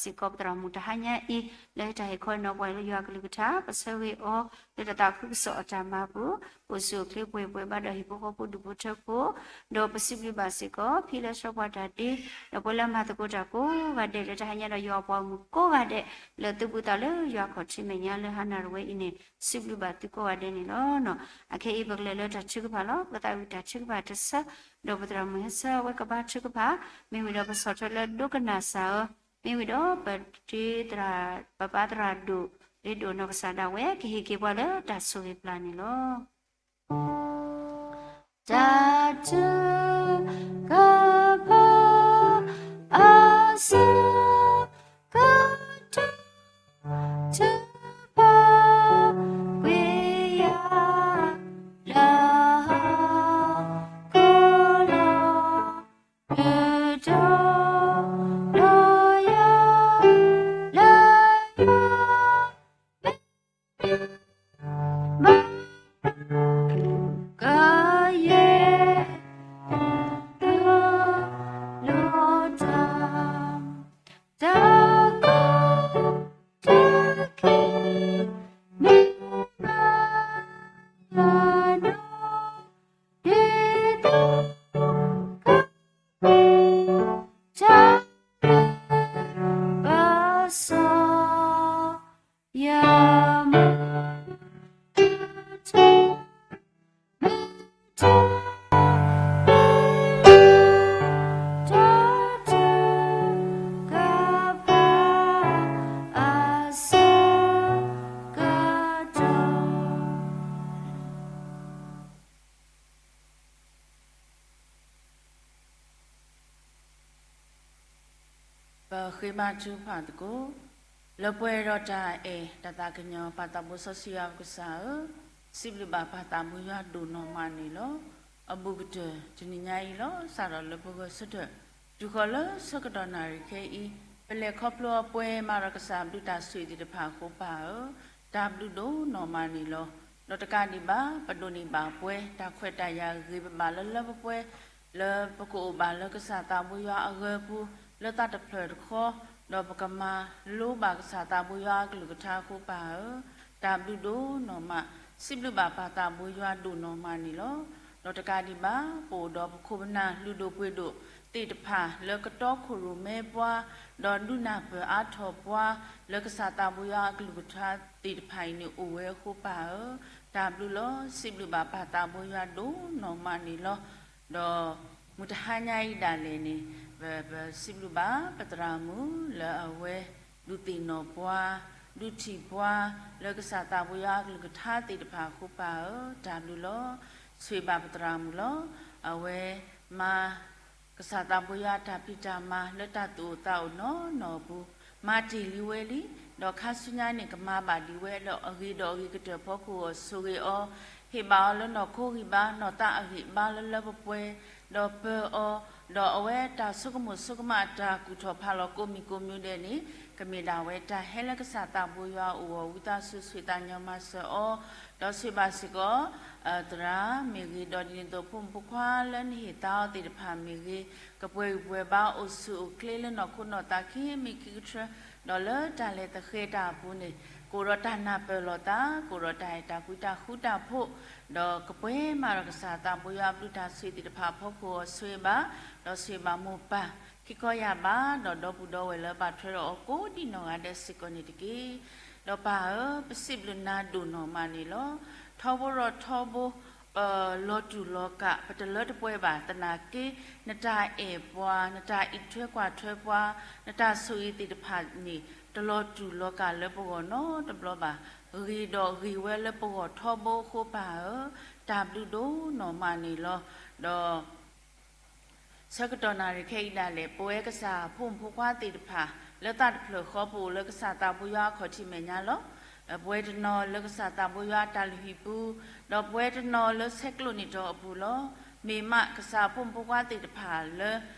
စ့ၢ်ကီးပသရၣ်မုၣ်တဟါညါအံၤ လၢတၢ်ဟ့ၣ်ခီနီၤပှၤလၢယွၤအကလုၢ်ကထါ ပဆၢဂ့ၤအီၤ လၢတၢ်သးခုကစီၣ်အတၢ်မၤပူၤ အိၣ်ဆူၣ်အိၣ်ချ့ပှဲၤပှဲၤဘၣ်ဒီးဟံၣ်ဖိဃီဖိဒူၣ်ဖိထၢဖိ ဒီးပစံးဘျုးဘၣ်စ့ၢ်ကီး ဖံလၢဆှၢပှၤတၢ်ဒ့ ဒီးပှၤလၢမၤသကိးတၢ်ကိးဂၤဒဲး လၢတဟါညါဒီးယွၤအပှၤဂီၢ်မုၢ်ကိးဂၤဒဲး လၢသုးဘူးသးလၢယွၤခီၣ်ထံးမဲာ်ညါလၢဟါနၣ်ရံၣ်ဝဲအံၤန့ၣ် စံးဘျုးဘၣ်သုကိးဂၤဒဲးန့ၣ်လီၤ. အခဲအံၤပကလဲၤလၢတၢ်ထုကဖၣ်လီၤ. ပသးဝံၣ်တၢ်ထုကဖၣ်တဆၢ ဒီးပသရၣ်မုၣ်ဟဲဆၢဝဲကဘါထုကဖၣ် မ့ၢ်ဝံၤဒီးပဆီၣ်ထွဲလၢဒိကနၣ်စၢ်ဧၢ, မ့ၢ်ဝံၤဒီးပဒ့သရၣ် ပပၢ်သရၣ်ဒိၣ် ဒ့ဒိၣ်နီၢ်ကစၢ်ဒၣ်ဝဲ ကဟ့ၣ်က့ၤပှၤလၢတၢ်ဆိၣ်ဂ့ၤပျၢ်န့ၣ်လီၤ. တၢ်ထုကဖၣ် အဆၢကတီၢ် ထုကဖၣ် ကွံာ်ယၤ လၢဟီၣ်ခိၣ်လီၤ ဒုးဒီးလီၤယၤ လၢယွၤ မ့ၢ် ကယဲၢ် တလိၣ်တၢ် တၢ်ကီတၢ်ခဲ မ့ၢ်ဘၣ်ယၤနီၢ် ဒ်သိး က တၢ် ပစီၤ ယမူ တၢ် တၢ်ထုကဖၣ် အဆၢကတီၢ် ပဃ့ဘါထုကဖၣ်သကိး, လၢပှဲၤဒီးတၢ်အဲၣ်တၢ်သးကညီၤ ပၢ်သးဘိစီဆှံယွၤပကစၢ်ဧၢ, စံးဘျုးဘၣ်ပၢ်သးဘိယွၤဒိၣ်နီၢ်မးန့ၣ်လီၤ. အဘူးကတၢၢ်တနံၤညါအံၤလီၤ. စးထီၣ်လၢပဂီၢ်ဆၢထၢၣ် တုၤဃီၤလၢဆၢကတီၢ်နၣ်ရံၣ်ခဲအံၤ, ပလဲၤခီဖျိအပှဲၤမၤဒီးကစၢ်ဘျုးတၢ်ဆိၣ်ဂ့ၤသ့ၣ်တဖၣ်အဃိပၢ်ဧၢ, တၢ်ဘျုးဒိၣ်နီၢ်မးန့ၣ်လီၤ. ဒီးတကးဒံးဘၣ် ပဒိးန့ၢ်ဘၣ်ပှဲၤ တၢ်ခွဲးတၢ်ယာ်ဂ့ၤဂ့ၤဘၣ်ဘၣ်လၢလၢပှဲၤပှဲၤ လၢပကအိၣ်ဘၣ်လၢကစၢ်သးဘိယွၤအဂၢၤအပူၤ လၢသးတဖျၢၣ်တဃီ, ဒီးပကမၤလိဘၣ်ကစၢ်သးဘိယွၤအကလုၢ်ကထါအဃိပၢ်ဧၢ, တၢ်ဘျုးဒိၣ်နီၢ်မး, စံးဘျုးဘၣ်ပၢ်သးဘိယွၤဒိၣ်နီၢ်မးန့ၣ်လီၤ. ဒီးတကးဒံးဘၣ် ပအိၣ်ဒီးပခိၣ်ပနၢ်လုၢ်ဒိၣ်ပှ့ၤဒိၣ်သ့ၣ်တဖၣ် လၢကတီခိၣ်ရိၣ်မဲပှၤ, ဒီးဒုးနၢ်ပၢၢ်အါထီၣ်ပှၤ လၢကစၢ်သးဘိယွၤအကလုၢ်ကထါသ့ၣ်တဖၣ်အံၤန့ၣ် အိၣ်ဝဲအဃိပၢ်ဧၢ, တၢ်ဘျုးလီၤ. စံးဘျုးဘၣ်ပၢ်သးဘိယွၤဒိၣ်နီၢ်မးန့ၣ်လီၤ. ဒီးမုၢ်တဟါညါအံၤဒၣ်လဲာ်န့ၣ် ပ ပစံးဘျုးဘၣ်ပသရၣ်မုၣ်လၢအဝဲ ဒုးသ့ၣ်နီၣ်ပှၤ, ဒုးထံၣ်ပှၤ လၢကစၢ်သးဘိယွၤအကလုၢ်ကထါသ့ၣ်တဖၣ်အဃိပၢ်ဧၢ, တၢ်ဘျုးလီၤ. ဆိၣ်ဂ့ၤဘၣ်ပသရၣ်မုၣ်လီၤ. အဝဲမၤ ကစၢ်သးဘိယွၤတၢ်ဖံးတၢ်မၤလၢတၢ်သူၣ်အိၣ်သးအိၣ်နီၢ်နီၢ်အပူၤ, မၤတ့ၢ်လံဝဲလံ, ဒီးခါဆူညါန့ၣ် ကမၤဘၣ်ဒံးဝဲလၢအဂ့ၤဒီးအဂ့ၤကတၢၢ်ဖီခိၣ်အဂီၢ် ဆိၣ်ဂ့ၤအီၤ, ဟ့ၣ်ဘၣ်အီၤလၢနီၢ်ခိဂံၢ်ဘါ နီၢ်သးအဂံၢ်ဘါလၢလၢပှဲၤပှဲၤ, ဒီးပၢအီၤ, ဒီးအဝဲတၢ်ဆိကမိၣ်ဆိကမးအတၢ်ကူၣ်ထီၣ်ဖးလီၤကိးမံၤကိးမံၤဒဲးန့ၣ် ကမ့ၢ်ဒၣ်ဝဲတၢ်ဟဲလၢကစၢ်သးဘိယွၤအအိၣ်အီၤ ဝံသးစူၤဆိၣ်သးညီမၤစၢၤအီၤ, ဒီးဆိၣ်ဂ့ၤဘၣ်စ့ၢ်ကီး သရၣ်မ့ၢ်ဂ့ၤ ဒီးဒ်န့ၣ်အသိးဖိမုၣ်ဖိခွါလၢနဟ့ၣ်သါအီၤသ့ၣ်တဖၣ်မ့ၢ်ဂ့ၤ, ကပှဲၤဂံၢ်ပှဲၤဘါအိၣ်ဆူၣ်အိၣ်ချ့လၢနီၢ်ခိနီၢ်သးခံမံၤခံကထြၢ, ဒီးလၢတၢ်လဲၤသဃဲၤတၢ်အပူၤန့ၣ် ကအိၣ်ဒီးတၢ်နၢ်ပၢၢ်လိာ်သး, ကအိၣ်ဒီးတၢ်အဲၣ်တၢ်ကွံတၢ်ဃူတၢ်ဖိး, ဒီးကပှဲၤမးဒီးကစၢ်သးဘိယွၤအဘျုးတၢ်ဆိၣ်ဂ့ၤသ့ၣ်တဖၣ်အဖီခိၣ်အဂီၢ် ဆိၣ်ဂ့ၤဘၣ်, ဒီးဆိၣ်ဂ့ၤဘၣ်မိၢ်ပၢ် ခံခီယၢ်ဘး ဒီးဒီပုၢ်ဒီဝဲၢ်လၢဘၣ်ထွဲဒီးအီၤကိးဒံးနီၢ်ဂၤဒဲးစ့ၢ်ကီးန့ၣ်တက့ၢ်. ဒီးပၢ်ဧၢ, ပစံးဘျုးနၤဒိၣ်နီၢ်မးန့ၣ်လီၤ. ထီဘိဒီးထီဘိ လီၤတူာ်လီၤကာ် ပတလၢတပှဲၤဘၣ်သနာ်က့ နတၢ်အဲၣ်ပှၤ, နတၢ်အံးထွဲကွၢ်ထွဲပှၤ, နတၢ်ဆိၣ်ဂ့ၤသ့ၣ်တဖၣ်န့ၣ် တလီၤတူာ်လီၤကာ်လၢပဂီၢ်နီတဘျီဘၣ်. ဂ့ၤဒီးဂ့ၤဝဲလၢပဂီၢ်ထီဘိအဃိပၢ်ဧၢ, တၢ်ဘျုးဒိၣ်နီၢ်မးန့ၣ်လီၤ. ဒီး ဆၢကတီၢ်နၣ်ရံၣ်ခဲအံၤဒၣ်လဲာ် ပဝဲကစၢ်ဖိမုၣ်ဖိခွါသ့ၣ်တဖၣ် လၢသးတဖျၢၣ်ဃီပအိၣ်လၢကစၢ်သးဘိယွၤအခီၣ်ထံးမဲာ်ညါလီၤ. ပဝဲတနီၤလၢကစၢ်သးဘိယွၤအတၢ်လုၢ်ဟံၣ်ပူၤ, ဒီးပဝဲတနီၤလၢဆဲးကျိးနံၣ်တီၤအပူၤလီၤ. မ့ၢ်မးကစၢ်ဖိမုၣ်ဖိခွါသ့ၣ်တဖၣ်လၢ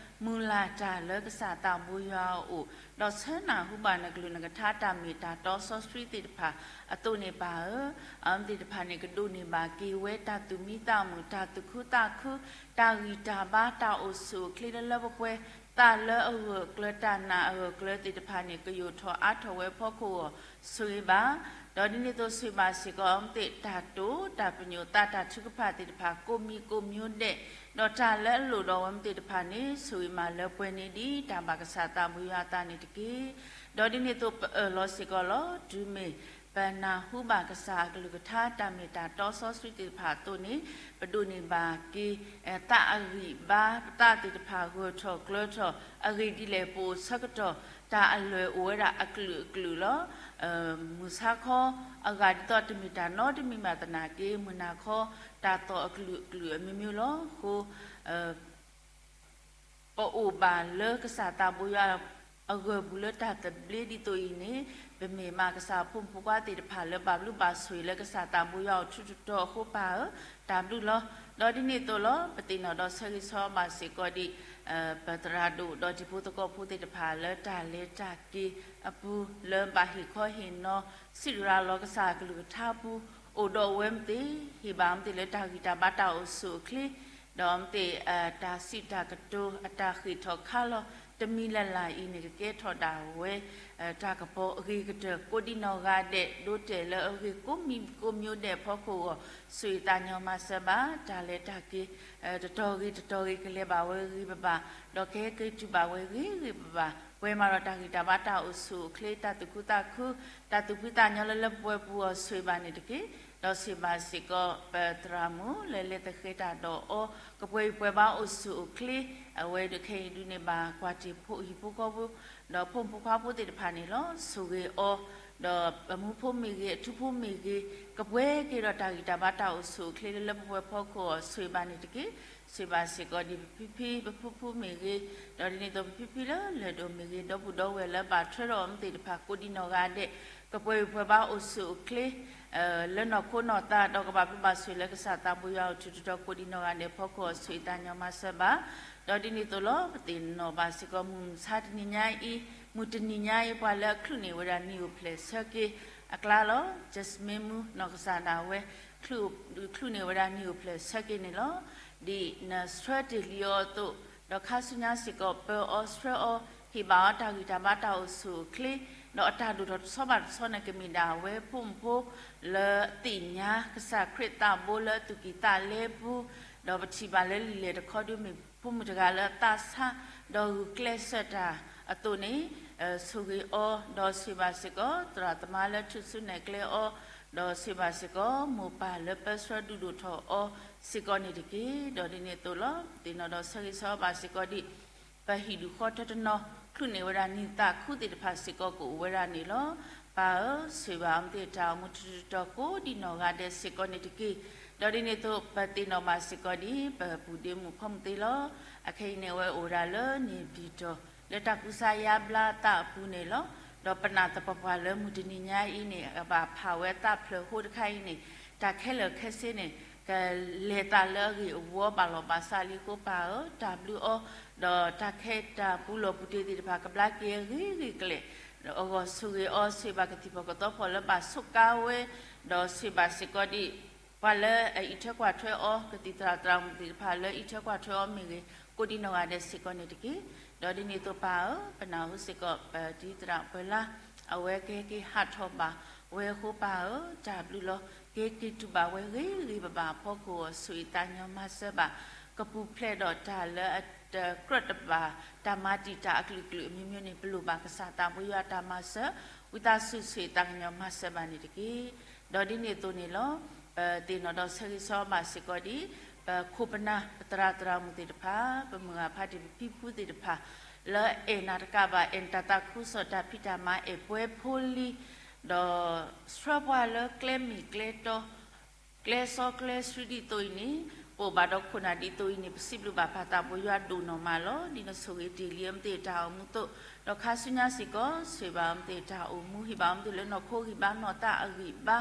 မုၢ်လၢ်တၢ်လၢကစၢ်သးဘိယွၤအအိၣ်, ဒီးဆၢနၢ်ဟူဘၣ်နကလုၢ်နကထါတၢ်မ့ၢ်တၢ်တီစီဆှံသ့ၣ်တဖၣ်အသိးန့ၣ်ပၢ်ဧၢ, အဝဲသ့ၣ်တဖၣ်န့ၣ်ကဒိးန့ၢ်ဘၣ်က့ၤဝဲတၢ်သူၣ်မံသးမုာ်, တၢ်သူၣ်ခုသးခု, တၢ်ဂံၢ်တၢ်ဘါ, တၢ်အိၣ်ဆူၣ်အိၣ်ချ့လၢလၢပှဲၤပှဲၤ တၢ်လၢအဂၢၢ်အကျၢၤ တၢ်နာ်အဂၢၢ်အကျၢၤသ့ၣ်တဖၣ်န့ၣ် ကယိာ်ထီၣ်အါထီၣ်ဝဲအဖီခိၣ်အဂီၢ် ဆိၣ်ဂ့ၤဘၣ်, ဒီးဒ်န့ၣ်အသိးဆိၣ်ဂ့ၤဘၣ်စ့ၢ်ကီး အဝဲသ့ၣ်တၢ်တိာ်တၢ်ပညိၣ်သး တၢ်ထုကဖၣ်သ့ၣ်တဖၣ် ကိးမံၤကိးမံၤဒဲး, ဒီးတၢ်လၢအလိၣ်ဒီးအဝဲသ့ၣ်တဖၣ်န့ၣ် ဆိၣ်ဂ့ၤမၤလၢပှဲၤန့ၢ်ဒံး တၢ်ဘၣ်ကစၢ်သးဘိယွၤအသးန့ၣ်တက့ၢ်. ဒီးဒ်န့ၣ်အသိးပအၢၣ်လီၤစ့ၢ်ကီးလီၤ. တုၤမ့ၢ်ပနၢ်ဟူဘၣ်ကစၢ်အကလုၢ်ကထါ တၢ်မ့ၢ်တၢ်တီစီဆှံသ့ၣ်တဖၣ်အသိးန့ၣ် ပဒိးန့ၢ်ဘၣ်က့ၤ သးအဂံၢ်ဘါ, ပသးသ့ၣ်တဖၣ်ဂၢၢ်ထီၣ်ကျၢၤထီၣ်, အဂ့ၢ်ဒ်လဲၣ် ပအိၣ်ဆၢကတီၢ် တၢ်အလွဲၢ်အိၣ်ဝဲဒၣ်အကလုာ်ကလုာ်လီၤ. မုၢ်ဆါခီအဂၤဒ်သိးတမ့ၢ်တၢ်နီတမံၤဘၣ်သနာ်က့ မုၢ်နၤခီ တၢ်သီၣ်အကလုာ်ကလုာ်အမျိုးမျိုးလီၤ. အဃိ ပအိၣ်ဘၣ်လၢကစၢ်သးဘိယွၤအဂၢၢ်ပူၤလၢတၢ်သဘျ့ဒ်သိးအံၤန့ၣ် ပမ့ၢ်မးကစၢ်ဖိမုၣ်ဖိခွါသ့ၣ်တဖၣ်လၢဘၣ်ဘျုးဘၣ်ဆိၣ်ဂ့ၤလၢကစၢ်သးဘိယွၤအအိၣ်ထူးတတီၤအဃိပၢ်ဧၢ, တၢ်ဘျုးလီၤ. ဒီးဒ်န့ၣ်အသိးလီၤ ပသ့ၣ်နီၣ်ဒီးဆၢဂ့ၤဆၢဝါဘၣ်စ့ၢ်ကီးဒံး ပသရၣ်ဒိၣ်ဒီးတံၤဖိသကိးဖိသ့ၣ်တဖၣ်လၢတၢ်လဲၤတၢ်က့ၤအပူၤ လၢဘၣ်ဟ့ၣ်ခီဟ့ၣ်နီၤ စံးရၤလီၤကစၢ်အကလုၢ်ကထါပူၤ အိၣ်ဒီးအဝဲမ့ၢ်သ့ၣ် ဟ့ၣ်ဘၣ်မ့ၢ်သ့ၣ်လၢတၢ်ဂံၢ်တၢ်ဘါတၢ်အိၣ်ဆူၣ်အိၣ်ချ့ ဒီးမ့ၢ်သ့ၣ် တၢ်စံးတၢ်ကတိၤအတၢ်ဃ့ၢ်ထီၣ်ခါလီၤ တမံၤလၢ်လၢ်အံၤန့ၣ် ကကဲထီၣ်ဒၣ်ဝဲ တၢ်ကပီၤအဂ့ၤကတၢၢ်ကိးဒံနီၢ်ဂၤဒဲး ဒိးတဲာ်လၢအဂ့ၢ်ကိးမံၤကိးမျိုးဒဲးအဖီခိၣ်အဂီၢ် ဆိၣ်ဂ့ၤသးညီမၤစၢၤဘၣ် တၢ်လဲၤတၢ်က့ၤ တတီၤဂ့ၤတတီၤဂ့ၤကလဲၤဘၣ်ဝဲဂ့ၤဂ့ၤဘၣ်ဘၣ် ဒီးကဟဲက့ၤတုၤဘၣ်ဝဲဂ့ၤဂ့ၤဘၣ်ဘၣ် ပှဲၤမးဒီးတၢ်ဂံၢ်တၢ်ဘါတၢ်အိၣ်ဆူၣ်အိၣ်ချ့ တၢ်သူၣ်ခုသးခု တၢ်သူၣ်ဖှံသးညီလၢလၢပှဲၤပူၤအဂီၢ် ဆိၣ်ဂ့ၤဘၣ်န့ၣ်တက့ၢ်. ဒီးဆိၣ်ဂ့ၤဘၣ်စ့ၢ်ကီး ပသရၣ်မုၣ်လၢလဲၤသဃဲၤတၢ်ဒီးအီၤ ကပှဲၤဂံၢ်ပှဲၤဘါအိၣ်ဆူၣ်အိၣ်ချ့ အဝဲဒၣ်ခဲအံၤဒုးန့ၢ်ဘၣ်ကွၢ်တ့ၢ်ဖိဟံၣ်ဖိဃီဖိ ဒီးဖိမုၣ်ဖိခွါဖိသ့ၣ်တဖၣ်န့ၣ်လီၤ. ဆိၣ်ဂ့ၤအီၤ ဒီးအမူဖိမ့ၢ်ဂ့ၤ အထူဖိမ့ၢ်ဂ့ၤ ကပှဲၤက့ၤဒီးတၢ်ဂံၢ်တၢ်ဘါတၢ်အိၣ်ဆူၣ်အိၣ်ချ့လၢလၢပှဲၤပှဲၤဖီခိၣ်အဂီၢ် ဆိၣ်ဂ့ၤဘၣ်န့ၣ်တက့ၢ်. ဆိၣ်ဂ့ၤဘၣ်စ့ၢ်ကီးဒ်ပဖံဖံ ပဖုဖုမ့ၢ်ဂ့ၤ, ဒီးဒ်န့ၣ်အသိးပဖံဖံလၢလၢၢ်ဒိၣ်မ့ၢ်ဂ့ၤ ဒီပုၢ်ဒီဝဲၢ်လၢဘၣ်ထွဲဒီးအီၤမ့ၢ်သ့ၣ်တဖၣ်ကိးဒံနီၢ်ဂၤဒဲး ကပှဲၤဂံၢ်ပှဲၤဘါအိၣ်ဆူၣ်အိၣ်ချ့ လၢနီၢ်ခိနီၢ်သး ဒီးကဘၣ်ဘျုးဘၣ်ဆိၣ်ဂ့ၤလၢကစၢ်သးဘိယွၤအိၣ်ထူးတတီၤကိးဒံနီၢ်ဂၤဒဲးဖီခိၣ်အဂီၢ် ဆိၣ်ဂ့ၤသးညီမၤစၢၤဘၣ်. ဒီးဒ်န့ၣ်အသိးလီၤ ပသ့ၣ်နီၣ်ဘၣ်စ့ၢ်ကီး မုၢ်မဆါတနံၤညါအံၤ, မုၢ်တနံၤညါအံၤ ပှၤလၢအချုးန့ၢ်ဝဲဒၣ်နံၣ်အိၣ်ဖျဲၣ်ဆၢက့ၤအကျါလီၤ. Jasmine မူနီၢ်ကစၢ်ဒၣ်ဝဲ ချုးန့ၢ်ဝဲဒၣ်နံၣ်အိၣ်ဖျဲၣ်ဆၢက့ၤန့ၣ်လီၤ. ဒ်နဆှၢတ့ၢ်လံအီၤအသိး, ဒီးခါဆူညါစ့ၢ်ကီး ပၢၤအီၤဆှၢအီၤ, ဟ့ၣ်ဘၣ်အီၤတၢ်ဂံၢ်တၢ်ဘါတၢ်အိၣ်ဆူၣ်အိၣ်ချ့, ဒီးအတၢ်ဒိၣ်ထီၣ်တဆီဘၣ်တဆီန့ၣ် ကမ့ၢ်ဒၣ်ဝဲဖိမုၣ်ဖိ လၢအသ့ၣ်ညါကစၢ်ခရံာ်သးဘိလၢအသူၣ်ကံၢ်သးလဲပူၤ, ဒီးပထံၣ်ဘၣ်လၢလံာ်လဲၢ်တခီဒုးမ့ၢ်ဖိမုၣ်တဂၤလၢအသးဆါ, ဒီးဂုာ်ကျဲးစၢးတၢ်အသိးန့ၣ်, ဆိၣ်ဂ့ၤအီၤ, ဒီးဆိၣ်ဂ့ၤဘၣ်စ့ၢ်ကီး သရၣ်သမါလၢထုးစုနဲၣ်ကျဲအီၤ, ဒီးဆိၣ်ဂ့ၤဘၣ်စ့ၢ်ကီး မိၢ်ပၢ်လၢပၢဆှၢဒုးဒိၣ်ထီၣ်အီၤစ့ၢ်ကီးန့ၣ်တက့ၢ်. ဒီးဒ်န့ၣ်အသိးလီၤ ပသ့ၣ်နီၣ်ဒီးဆၢဂ့ၤဆၢဝါဘၣ်စ့ၢ်ကီးဒ် ပဟံၣ်ဒူၣ်ဃီထၢတနီၤ ချုးန့ၢ်ဝဲဒၣ်နံၣ်သးခူသ့ၣ်တဖၣ်စ့ၢ်ကီးကအိၣ်ဝဲဒၣ်န့ၣ်လီၤ. ပၢ်ဧၢ, ဆိၣ်ဂ့ၤဘၣ်အီၤမ့ၢ်သ့ၣ်တၢ်အိၣ်မူထူးထူးတတီၤကိးဒံနီၢ်ဂၤဒဲးစ့ၢ်ကီးန့ၣ်တက့ၢ်. ဒီးဒ်န့ၣ်အသိး ပသ့ၣ်နီၣ်ဘၣ်စ့ၢ်ကီးဒ် ပပုၢ်ဒ့မုၣ်ဖီမုၢ်သ့လီၤ. အခဲအံၤန့ၣ် အဝဲအိၣ်ဝဲဒၣ်လၢန့ၣ်ပံၤတီၢ် လၢတၢ်ကူစါယါဘျါသးအပူၤန့ၣ်လီၤ. ဒီးပနာ်သပှၢ်ပှၢ်လၢမုၢ်တနံၤညါအံၤန့ၣ် အဘၣ်ဖးဝဲသးဖျၢၣ်ဟိတခါအံၤန့ၣ် တၢ်ခဲလၢာ်ခဲဆ့န့ၣ် ကလဲၤသးလၢအဂ့ၢ်အဝီဘၣ်လီၤဘၣ်စးလံအဃိ ပၢ်ဧၢ, တၢ်ဘျုးအီၤ, ဒီးတၢ်ခဲတၢ်ပူၤလီၢ်ပူၤတ့ၢ်သ့ၣ်တဖၣ် ကဘျါက့ၤအဂ့ၤဂ့ၤကျဲၤအဂီၢ် ဆိၣ်ဂ့ၤအီၤ, ဆိၣ်ဂ့ၤဘၣ်ကသံၣ်ဖီၣ်ကသီဖီၣ်လၢဘၣ်ဆိးကါဝဲ, ဒီးဆိၣ်ဂ့ၤဘၣ်စ့ၢ်ကီးဒ် ပှၤလၢအအံးထွဲကွၢ်ထွဲအီၤ, ကသံၣ်သရၣ်သရၣ်မုၣ်သ့ၣ်တဖၣ်လၢအံးထွဲကွၢ်ထွဲအီၤမ့ၢ်ဂ့ၤ, ကိးဒံနီၢ်ဂၤဒဲးစ့ၢ်ကီးန့ၣ်တက့ၢ်. ဒီးဒ်န့ၣ်အသိးပၢ်ဧၢ, ပနၢ်ဟူစ့ၢ်ကီး ပတံၤသရၣ်ပၢၤလါ အဝဲကဟဲက့ၤဟးထီၣ်ဘၣ်ဝဲအဃိ ပၢ်ဧၢ, တၢ်ဘျုးလီၤ. ကဟဲက့ၤတုၤဘၣ်ဝဲဂ့ၤဂ့ၤဘၣ်ဘၣ်အဖီခိၣ်အဂီၢ် ဆိၣ်ဂ့ၤသးညီမၤစၢၤဘၣ်, ကပူၤဖျဲးဒီးတၢ်လၢအတကြၢးတဘၣ် တၢ်မၤတံာ်တာ်အကလုာ်ကလုာ်အမျိုးမျိုးန့ၣ် ပလိၣ်ဘၣ်ကစၢ်သးဘိယွၤတၢ်မၤစၢၤ, ဝံသးစူၤဆိၣ်ဂ့ၤသးညီမၤစၢၤဘၣ်န့ၣ်တက့ၢ်. ဒီးဒ်န့ၣ်အသိးန့ၣ်လီၤ. ပသ့ၣ်နီၣ်ဒီးဆၢဂ့ၤဆၢဝါဘၣ်စ့ၢ်ကီးဒ် ပခိၣ်ပနၢ် ပသရၣ်သရၣ်မုၣ်သ့ၣ်တဖၣ်, ပမုၢ်ဂၤဖးတံၢ် ပဖံဖုသ့ၣ်တဖၣ် လၢအဲၣ်နၤတကးဘၣ် အဲၣ်နတၢ်သးခုကစီၣ် တၢ်ဖံးတၢ်မၤ အဲၣ်ပှဲၤဖိလံၤ, ဒီးဆှၢပှၤလၢကျဲမ့ၢ်ကျဲတီ ကျဲစီကျဲဆှံဒ်သိးအံၤန့ၣ်, ပအိၣ်ဘၣ်ဒီးခိၣ်နၢ်ဒ်သိးအံၤန့ၣ် ပစံးဘျုးဘၣ်ပၢ်သးဘိယွၤဒိၣ်နီၢ်မးလီၤ. ဒ်နဆိၣ်ဂ့ၤတ့ၢ်လံအမ့ၢ်သ့ၣ်တၢ်အိၣ်မူအသိး, ဒီးခါဆူညါစ့ၢ်ကီး ဆိၣ်ဂ့ၤဘၣ်အမ့ၢ်သ့ၣ်တၢ်အိၣ်မူ, ဟ့ၣ်ဘၣ်အမ့ၢ်သ့ၣ်လၢနီၢ်ခိဂံၢ်ဘါနီၢ်သးအဂံၢ်ဘါ,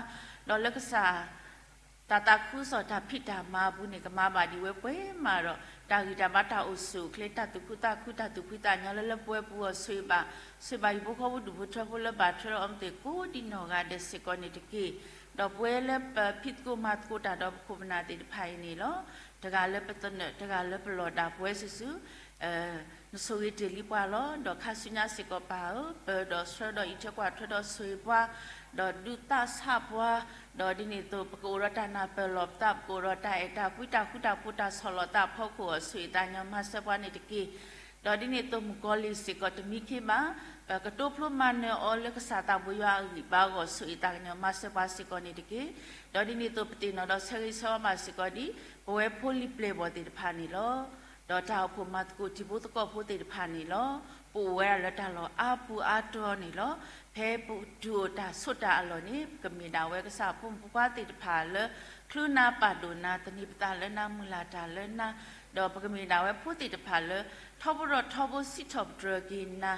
ဒီးလၢကစၢ် တၢ်သးခုကစီၣ်တၢ်ဖံးတၢ်မၤအပူၤန့ၣ် ကမၤဘၣ်ဒံးဝဲပှဲၤမးဒီး တၢ်ဂံၢ်တၢ်ဘါတၢ်အိၣ်ဆူၣ်အိၣ်ချ့ တၢ်သူၣ်ခုသးခု တၢ်သူၣ်ဖှံသးညီလၢလၢပှဲၤပူၤအဂီၢ် ဆိၣ်ဂ့ၤဘၣ်, ဆိၣ်ဂ့ၤဘၣ်ဟံၣ်ဖိဃီဖိဒူၣ်ဖိထၢဖိလၢဘၣ်ထွဲဒီးအီၤမ့ၢ်သ့ၣ်ကိးဒံနီၢ်ဂၤဒဲးစ့ၢ်ကီးန့ၣ်တက့ၢ်. ဒီးပဝဲလၢပဖံးသကိးမၤသကိးတၢ်ဒီးပခိၣ်ပနၢ်သ့ၣ်တဖၣ်အံၤန့ၣ်လီၤ. တဂၤလၢပသနၢၣ် တဂၤလၢပလီၢ်ဒၣ်ပဝဲစုာ်စုာ် နဆိၣ်ဂ့ၤတ့ၢ်လံပှၤလီၤ. ဒီးခါဆူညါစ့ၢ်ကီးပၢ်ဧၢ, ပၢဒီးဆှၢဒီးအံးထွဲကွၢ်ထွဲဒီးဆိၣ်ဂ့ၤပှၤ, ဒီးဒုးသးဆးပှၤ, ဒီးဒ်န့ၣ်အသိး ပကအိၣ်ဒီးတၢ်နၢ်ပၢၢ်လီၤပသး, ပကအိၣ်ဒီးတၢ်အဲၣ်တၢ်ကွံ တၢ်ဃူတၢ်ဖိး တၢ်ဆီၣ်လီၤသးအဖီခိၣ်အီၤ ဆိၣ်ဂ့ၤသးကညီၤမၤစၢၤပှၤန့ၣ်တက့ၢ်. ဒီးဒ်န့ၣ်အသိးမုၣ်ကီၤလံၢ်စ့ၢ်ကီးတမံခ့ဘၣ်, ပကတိဖျိမၤနၢၤအီၤလၢကစၢ်သးဘိယွၤအဂံၢ်ဘါအဂီၢ် ဆိၣ်ဂ့ၤသးကညီၤမၤစၢၤပှၤစ့ၢ်ကီးန့ၣ်တက့ၢ်. ဒီးဒ်န့ၣ်အသိးပသ့ၣ်နီၣ်ဒီးဆၢဂ့ၤဆၢဝါဘၣ်စ့ၢ်ကီးဒ် ပဝဲဖိလံၤပျဲၢ်ဘီၣ်သ့ၣ်တဖၣ်န့ၣ်လီၤ. ဒီးတၢ်အိၣ်ဖှိၣ်မၤသကိးထံဖိသကိးဖိသ့ၣ်တဖၣ်န့ၣ်လီၤ. ပအိၣ်ဝဲဒၣ်လၢတၢ်လီၢ်အါပူၤအါတီၤန့ၣ်လီၤ. ဖဲပတုၤအိၣ်တၢ်ဆိးတၢ်အလီၢ်န့ၣ် ပကမ့ၢ်ဒၣ်ဝဲကစၢ်ဖိမုၣ်ဖိခွါသ့ၣ်တဖၣ်လၢ ချုးနၤပာ်ဒိၣ်နၤ သန့ၤပသးလၢနၤ မုၢ်လၢ်တၢ်လၢနၤ, ဒီးပကမ့ၢ်ဒၣ်ဝဲဖိသ့ၣ်တဖၣ်လၢ ထီဘိဒီးထီဘိစံးထီၣ်ပတြၢၤက့ၤနၤ,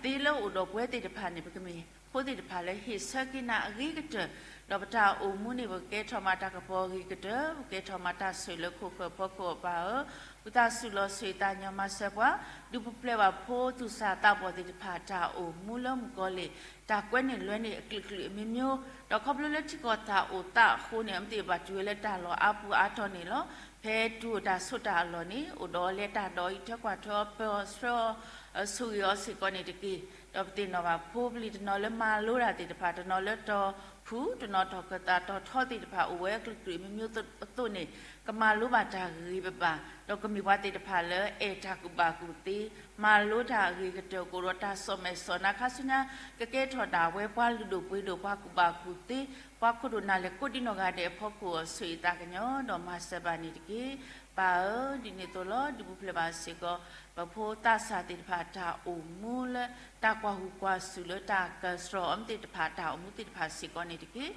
ဒီးတၢ်သ့လၢအိၣ်ဒီးပဝဲသ့ၣ်တဖၣ်န့ၣ် ပကမ့ၢ်ဖိသ့ၣ်တဖၣ်လၢဟ့ၣ်ဆၢက့ၤနၤအဂ့ၤကတၢၢ်, ဒီးပတၢ်အိၣ်မူန့ၣ် ပကကဲထီၣ်မးတၢ်ကပီၤအဂ့ၤကတၢၢ်, ပကဲထီၣ်မးတၢ်ဆိၣ်လၢခိၣ်ဃၢၤဖီခိၣ်အပၢ်ဧၢ, ဝံသးစူၤလီၤဆိၣ်ဂ့ၤသးကညီၤမၤစၢၤပှၤ, ဒုးပူၤဖျဲးဘၣ်ဖိသူၣ်စၢ်သးဘီၣ်သ့ၣ်တဖၣ် တၢ်အိၣ်မူလၢမုၣ်ကီၤလံၢ် တၢ်ကွဲန့ၢ်လွဲန့ၢ်အကလုာ်ကလုာ်အမျိုးမျိုး, ဒီးခီဖျိလၢထံကီၢ်တၢ်အိၣ်သးအဃိန့ၣ် အမ့ၢ်တ့ၢ်ဘၣ်တုၤဝဲလၢတၢ်လီၢ်အါပူၤအါတီၤန့ၣ်လီၤ. ဖဲတုၤအိၣ်တၢ်ဆိးတၢ်အလီၢ်န့ၣ် အိၣ်ဒီးအီၤလၢတၢ်ဒီးအံးထွဲကွၢ်ထွဲအီၤ ပၢအီၤဆှၢအီၤ ဆိၣ်ဂ့ၤအီၤစ့ၢ်ကီးန့ၣ်တက့ၢ်. ဒီးပသ့ၣ်နီၣ်ဘၣ်ဖိပလံၤတနီၤလၢမၤလိတၢ်သ့ၣ်တဖၣ် တနီၤလၢတီၤဖုၣ် တနီၤထီၣ်ခၢၣ်သးတီၤထီသ့ၣ်တဖၣ် အိၣ်ဝဲအကလုာ်ကလုာ်အမျိုးမျိုးအသိးန့ၣ် ကမၤလိဘၣ်တၢ်ဂ့ၤဂ့ၤဘၣ်ဘၣ်, ဒီးကမ့ၢ်ပှၤသ့ၣ်တဖၣ်လၢအဲၣ်တၢ်ကူၣ်ဘၣ်ကူၣ်သ့, မၤလိတၢ်အဂ့ၤကတၢၢ် ကအိၣ်ဒီးတၢ်စီၣ်မဲာ်စီၣ်နါခါဆူညါ, ကကဲထီၣ်ဒၣ်ဝဲပှၤလုၢ်ဒိၣ်ပှ့ၤဒိၣ် ပှၤကူၣ်ဘၣ်ကူၣ်သ့, ပှၤခိၣ်ဒိၣ်နၢ်လဲၢ်ကိးဒံနီၢ်ဂၤဒဲးအဖီခိၣ်အီၤ ဆိၣ်ဂ့ၤသးကညီၤဒီးမၤစၢၤဘၣ်န့ၣ်တက့ၢ်. ပၢ်ဧၢ, ဒ်န့ၣ်အသိးလီၤ. ဒုးပူၤဖျဲးဘၣ်စ့ၢ်ကီး ပဖိသးစၢ်သ့ၣ်တဖၣ် တၢ်အိၣ်မူလၢတၢ်ကွၢ်ဟူးကွၢ်စူၣ်လၢတၢ်ကဆှီအီၤမ့ၢ်သ့ၣ်တဖၣ် တၢ်အိၣ်မူသ့ၣ်တဖၣ်စ့ၢ်ကီးန့ၣ်တက့ၢ်.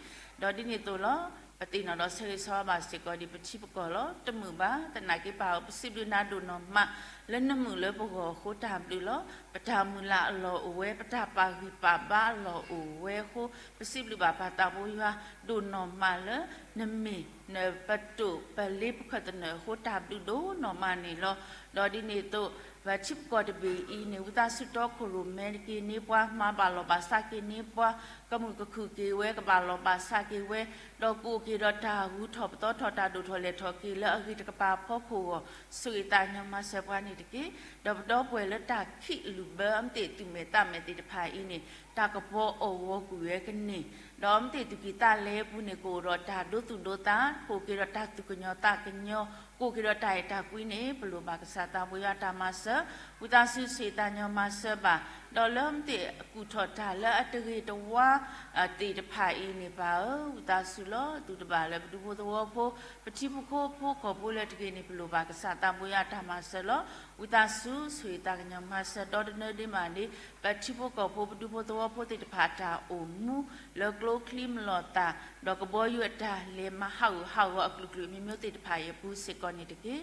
ဒီးဒ်န့ၣ်အသိးလီၤ. ပသ့ၣ်နီၣ်ဒီးဆၢဂ့ၤဆၢဝါဘၣ်စ့ၢ်ကီးဒ်ပထံပကီၢ်လီၤ. တမုာ်ဘၣ်, သနာ်က့ပၢ်ဧၢ, ပစံးဘျုးနၤဒိၣ်နီၢ်မးလၢနမုာ်လၢပဂီၢ်အဃိ တၢ်ဘျုးလီၤ. ပတၢ်မုၢ်လၢ်အလီၢ်အိၣ်ဝဲ, ပတၢ်ပာ်ဂံၢ်ပာ်ဘါအလီၢ်အိၣ်ဝဲအဃိ ပစံးဘျုးဘၣ်ပၢ်သးဘိယွၤဒိၣ်နီၢ်မးလၢ နမ့ၢ် ပတိာ်ပလ့ပခၢၣ်သနၢၣ်အဃိ တၢ်ဘျုးဒိၣ်နီၢ်မးန့ၣ်လီၤ. ဒီးဒ်န့ၣ်အသိး ပထံပကီၢ်တဘ့ၣ်အံၤန့ၣ် ဝံသးစူၤတီခိၣ်ရိၣ်မဲက့ၤန့ၢ်ပှၤ, မၤဘၣ်လီၤဘၣ်စးက့ၤန့ၢ်ပှၤ, ကမုာ်ကခုၣ်က့ၤဝဲ, ကဘၣ်လီၤဘၣ်စးက့ၤဝဲ, ဒီးကအိၣ်က့ၤဒီးတၢ်ဂုၤထီၣ်ပသီထီၣ် တၢ်ဒိၣ်ထီၣ်လဲၢ်ထီၣ်က့ၤလၢအဂ့ၤတကပၤအဖီခိၣ်အဂီၢ် ဆိၣ်ဂ့ၤသးကညီၤမၤစၢၤပှၤန့ၣ်တက့ၢ်. ဒီးပဒီပုၢ်ဝဲၢ်လၢတၢ်ခံးအလုၢ်ဘၢ အမ့ၢ်သ့ၣ်သုးမဲာ်သးမဲာ်သ့ၣ်တဖၣ်အံၤန့ၣ် တၢ်ကပီၤအီၣ်ဂီၤကွံာ်ဝဲကန့ၢ်, ဒီးအမ့ၢ်သ့ၣ်သူၣ်ကံၢ်သးလဲအပူၤန့ၣ် ကအိၣ်ဒီးတၢ်ဒိသူၣ်ဒိသး, ကအိၣ်က့ၤဒီးတၢ်သူၣ်ကညီၤသးကညီၤ, ကအိၣ်က့ၤဒီးတၢ်အဲၣ်တၢ်ကွံန့ၣ် ပလိၣ်ဘၣ်ကစၢ်သးဘိယွၤတၢ်မၤစၢၤ, ဝံသးစူၤဆိၣ်ဂ့ၤသးကညီၤမၤစၢၤဘၣ်, ဒီးလၢအမ့ၢ်သ့ၣ်အကူၣ်ထီၣ်တၢ်လၢအတဂ့ၤတဝါ သ့ၣ်တဖၣ်အံၤန့ၣ် ပၢ်ဧၢ, ဝံသးစူၤလီၤ. သူၣ်တဘၣ်လၢပဒူဖိသဝီဖိ, ပထံဖိကီၢ်ဖိလၢတဂ့ၤန့ၣ် ပလိၣ်ဘၣ်ကစၢ်သးဘိယွၤတၢ်မၤစၢၤလီၤ. ဝံသးစူၤဆိၣ်ဂ့ၤသးကညီၤမၤစၢၤ ဒီတနၢၤဒ့မးန့ၣ် ပထံဖိကီၢ်ဖိ ပဒူဖိသဝီဖိသ့ၣ်တဖၣ် တၢ်အိၣ်မူလၢကျိချံမျိာ်သၣ်, ဒီးကဘီယူၤအတၢ်လဲၤမၤဟးဂူာ်ဟးဂီၤအကလုာ်ကလုာ်အမျိုးမျိုးသ့ၣ်တဖၣ်အံၤအပူၤစ့ၢ်ကီးန့ၣ်တက့ၢ်.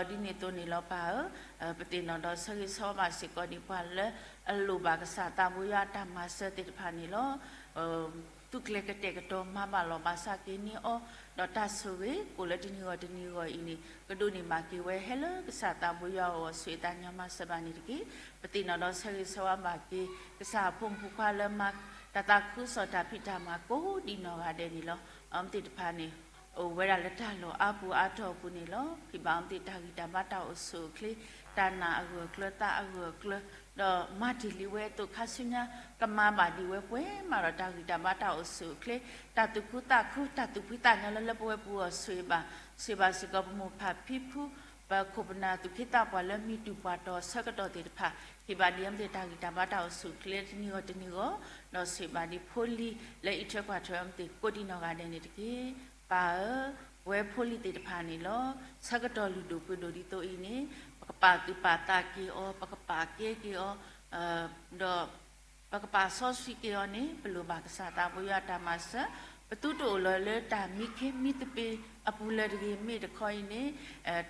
ဒီးဒ်န့ၣ်အသိးန့ၣ်လီၤ ပၢ်ဧၢ, ပသ့ၣ်နီၣ်ဒီးဆၢဂ့ၤဆၢဝါဘၣ်စ့ၢ်ကီးဒ်ပှၤလၢအလိၣ်ဘၣ်ကစၢ်သးဘိယွၤတၢ်မၤစၢၤသ့ၣ်တဖၣ်န့ၣ်လီၤ. သူၣ်ကျဲၤကတဲာ်ကတီၤ မၤဘၣ်လီၤဘၣ်စးက့ၤန့ၢ်အီၤ, ဒီးတၢ်ဆိၣ်ဂ့ၤ ကအိၣ်လၢတနံၤဂီၢ်တနံၤဂီၢ်အံၤန့ၣ် ကဒိးန့ၢ်ဘၣ်က့ၤဝဲ ဟဲလၢကစၢ်သးဘိယွၤအအိၣ် ဆိၣ်ဂ့ၤသးကညီၤမၤစၢၤဘၣ်န့ၣ်တက့ၢ်. ပသ့ၣ်နီၣ်ဒီးဆၢဂ့ၤဆၢဝါဘၣ်က့ၤ ကစၢ်အဖိမုၣ်ဖိခွါလၢမၤတၢ်သးခုကစီၣ် တၢ်ဖံးတၢ်မၤကိးဒံနီၢ်ဂၤဒဲးန့ၣ်လီၤ. အဝဲသ့ၣ်တဖၣ်န့ၣ် အိၣ်ဝဲဒၣ်လၢတၢ်လီၢ်အါပူၤအါတီၤအပူၤန့ၣ်လီၤ. ဃ့ဘါအဝဲသ့ၣ်တၢ်ဂံၢ်တၢ်ဘါတၢ်အိၣ်ဆူၣ်အိၣ်ချ့, တၢ်နာ်အဂၢၢ်အကျၢၤ သးအဂၢၢ်အကျၢၤ, ဒီးမၤတ့ၢ်လံဝဲအသိးခါဆူညါ ကမၤဘၣ်ဒံးဝဲပှဲၤမးဒီးတၢ်ဂံၢ်တၢ်ဘါတၢ်အိၣ်ဆူၣ်အိၣ်ချ့, တၢ်သူၣ်ခုသးခု တၢ်သူၣ်ဖှံသးညီလၢလၢပှဲၤပှဲၤပူၤအီၤ ဆိၣ်ဂ့ၤဘၣ်, ဆိၣ်ဂ့ၤဘၣ်စ့ၢ်ကီးပမိၢ်ဖးဖံဖု ပခိၣ်ပနၢ်သူၣ်က့သးပှၢ်လၢမံၤတူၢ်ပှၤတီၤဆၢကတီၢ်သ့ၣ်တဖၣ်, ဃ့ဘါဒံးအဝဲသ့ၣ်တၢ်ဂံၢ်တၢ်ဘါတၢ်အိၣ်ဆူၣ်အိၣ်ချ့လၢတနံၤဂီၢ်တနံၤဂီၢ်, ဒီးဆိၣ်ဂ့ၤဘၣ်ဒံးဖိလံၤလၢအံးထွဲကွၢ်ထွဲအဝဲသ့ၣ်ကိးဒံနီၢ်ဂၤဒဲးန့ၣ်တက့ၢ်. ပၢ်ဧၢ, ပဝဲဖိလံၤသ့ၣ်တဖၣ်န့ၣ်လီၤ. ဆၢကတီၢ်လုၢ်ဒိၣ်ပှ့ၤဒိၣ်ဒ်သိးအံၤန့ၣ် ပကပာ်သူၣ်ပာ်သးက့ၤအီၤ, ပကပာ်ကဲက့ၤအီၤ, ဒီး ပကပာ်စီဆှံက့ၤအီၤန့ၣ် ပလိၣ်ဘၣ်ကစၢ်သးဘိယွၤတၢ်မၤစၢၤ, ပသုတအိၣ်လီၤလၢတၢ်မံခ့မံသပ့ၤအပူၤလၢၤတဂ့ၤ. မ့ၢ်တခီအံၤန့ၣ်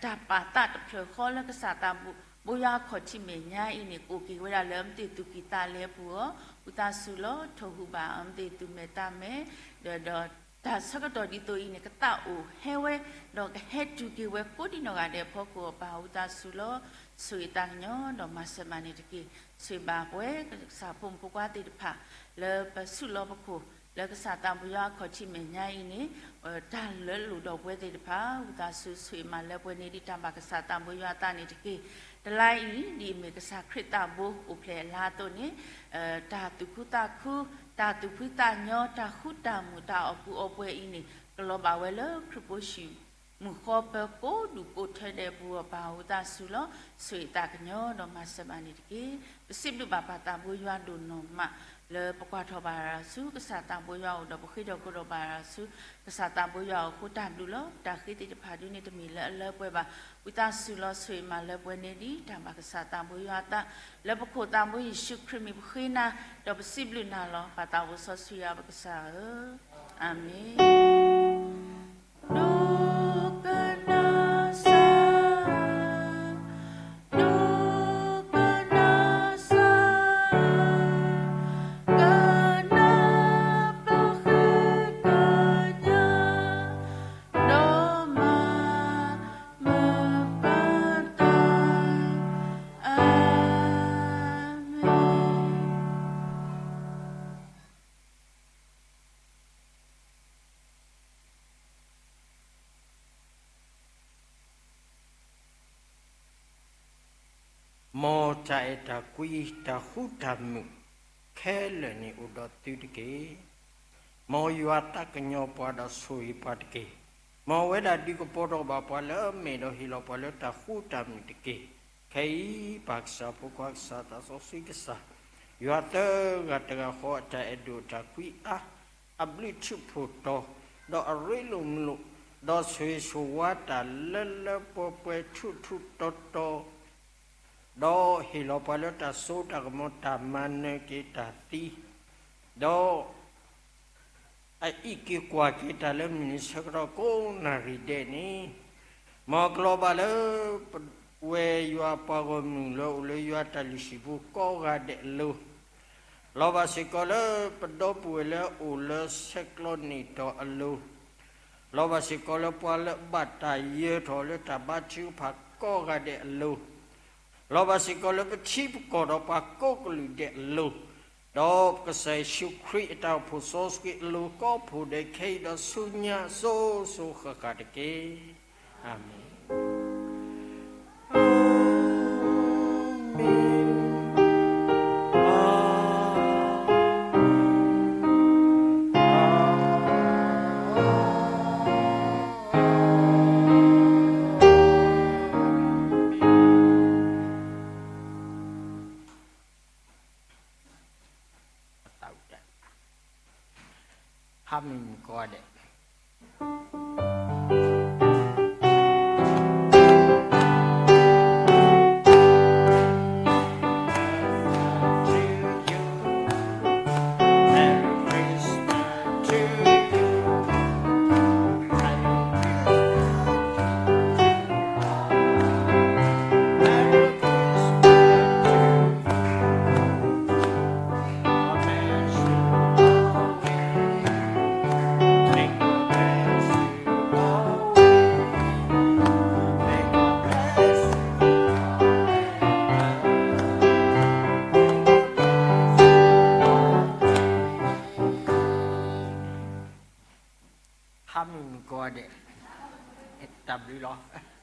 တၢ်ပာ်သးတဖျၢၣ်ဃီလၢကစၢ်သးဘိယွၤအခီၣ်ထံးမဲာ်ညါအံၤန့ၣ် ကအိၣ်က့ၤဝဲဒၣ်လၢအဝဲသ့ၣ်သူၣ်ကံၢ်သးလဲအပူၤအီၤ, ဝံသးစူၤလီၤ ထိၣ်ဟူးဘၣ်အဝဲသ့ၣ်သူၣ်မဲာ်သးမဲာ်, ဒီး ဒီးတၢ်ဆၢကတီၢ်ဒ်သိးအံၤန့ၣ် ကသးအိၣ်ဟဲဝဲ, ဒီးကဟဲတုၤက့ၤဝဲကိးဒံနီၢ်ဂၤဒဲးအဖီခိၣ်အပၢ် ဝံသးစူၤလီၤ. ဆိၣ်ဂ့ၤသးကညီၤဒီးမၤစၢၤဘၣ်န့ၣ်တက့ၢ်. ဆိၣ်ဂ့ၤဘၣ်ပဝဲကစၢ်ဖိမုၣ်ဖိခွါသ့ၣ်တဖၣ် လၢပဆူးလီၤပခိၣ် လၢကစၢ်သးဘိယွၤအခီၣ်ထံးမဲာ်ညါအံၤန့ၣ် တၢ်လၢအလိၣ်ဒီးပဝဲသ့ၣ်တဖၣ် ဝံသးစူၤဆိၣ်ဂ့ၤမၤလၢပှဲၤန့ၢ်ဒံးတၢ်ဘၣ်ကစၢ်သးဘိယွၤအသးန့ၣ်တက့ၢ်. တလါအံၤ ဒ်အမ့ၢ်ကစၢ်ခရံာ်သးဘိအိၣ်ဖျဲၣ်အလါအသိးန့ၣ်, တၢ်သူၣ်ခုသးခု, တၢ်သူၣ်ဖှံသးညီ, တၢ်ဃူတၢ်မုာ်, တၢ်အီၣ်ကူအီပှဲၤအံၤန့ၣ် ကလီၤဘၣ်ဝဲလၢခရံာ်ဖိဆံး မုၢ်ဃီပၢၤကိးဒူၣ်ကိးထၢဒဲးအပူၤအီၤ ပၢ်ဧၢ ဝံသးစူၤလီၤ ဆိၣ်ဂ့ၤသးကညီၤဒီးမၤစၢၤဘၣ်န့ၣ်တက့ၢ်. ပစံးဘျုးဘၣ်ပၢ်သးဘိယွၤဒိၣ်နီၢ်မး လၢပကွၢ်ထီၣ်ဘၣ်ရၤဆူ ကစၢ်သးဘိယွၤအအိၣ်ဒီး ပဃ့ထီၣ်ကိးထီၣ်ဘၣ်ရၤဆူ ကစၢ်သးဘိယွၤအအိၣ်အဃိ တၢ်ဘျုးလီၤ. တၢ်ဃ့သ့ၣ်တဖၣ်ဒုန့ၣ် တမ့ၢ်လၢအလၢပှဲၤဘၣ်. ဝံသးစူၤလီၤ ဆိၣ်ဂ့ၤမၤလၢပှဲၤန့ၢ်ဒံး တၢ်ဘၣ်ကစၢ်သးဘိယွၤအသး လၢပခိၣ်သးဘိယ့ၣ်ၡူးခရံာ်မံၤပဃ့နၤ ဒီးပစံးဘျုးနၤလီၤ. ပၢ်သးဘိစီဆှံယွၤပကစၢ်ဧၢ, အၤမ့ၣ်. ဒိကနၣ်စၢ်, ဒိကနၣ်စၢ်, ကနၣ်ပဃ့ကညး ဒီးမၤမုာ်ပသး, အၤမ့ၣ်. မ်တၢ်အဲၣ်တၢ်ကွံ တၢ်ဃူတၢ်မုာ် ခဲလၢာ်န့ၣ်အိၣ်ဒီးသုတက့ၢ်. မ်ယွၤသးကညီၤပှၤဒီးဆိၣ်ဂ့ၤပှၤတက့ၢ်. မ်အဝဲဒၣ်ဒုးကပီၤထီၣ်ဘၣ်ပှၤလၢအမဲာ်ဒီးဟ့ၣ်လီၤပှၤလၢတၢ်ဃူတၢ်မုာ်တက့ၢ်. ခဲအံၤ ပၢ်ကစၢ်ဖိခွါကစၢ်သးစီဆှံကစၢ်, ယွၤသၢဂၤတဂၤဃီအတၢ်အဲၣ်ဒိၣ်တၢ်ကွံအါ အဘျုးထူးဖှိၣ်တီၤ, ဒီးအရ့လိာ်မုာ်လိာ်, ဒီးဆိၣ်ဂ့ၤဆိၣ်ဝါတၢ်လၢလၢပှဲၤပှဲၤထူးထူးတီၤတီၤ, ဒီးဟ့ၣ်လီၤပှၤလၢတၢ်စိတၢ်ကမီၤ တၢ်မၤနၢၤက့ၤတၢ်သံ, ဒီး အအံးက့ၤကွၢ်က့ၤတၢ်လၢမုၢ်နံၤဆၢကတီၢ်ကိးနၣ်ရံၣ်ဒဲးန့ၣ်, မ်ကလီၤဘၣ်လၢ ပဝဲယွၤပှၤဂီၢ်မုၢ်လၢအိၣ်လၢယွၤတၢ်လုၢ်ဟံၣ်ပူၤကိးဂၤဒဲးအလိၤ, လီၤဘၣ်စ့ၢ်ကီးလၢပဒီပုၢ်ဝဲၢ်လၢအအိၣ်လၢဆဲးကျိးန့ၢ်တီၤအလိၤ, လီၤဘၣ်စ့ၢ်ကီးလၢပှၤလၢအဘၣ်တၢ်ယၢၤထီၣ်လၢတၢ်ဘါထုကဖၣ်ကိးဂၤဒဲးအလိၤ, လီၤဘၣ်စ့ၢ်ကီးလၢပထံပကီၢ်ဒီးပှၤကိးကလုာ်ဒဲးအလိၤ, ဒီးပကစၢ်ယ့ၣ်ၡူးခရံာ်အတၢ်အိၣ်ဖှိၣ်စီဆှံအလိၤကိးဖှိၣ်ဒဲးခဲအံၤဒီးဆူညါအစိၤစိၤဃၣ်ဃၣ်တက့ၢ်. အၤမ့ၣ်. ဟါမုၢ်နံၤကိးဂၤဒဲး. Happy Mother's Day, တၢ်ဘျုးလီၤ.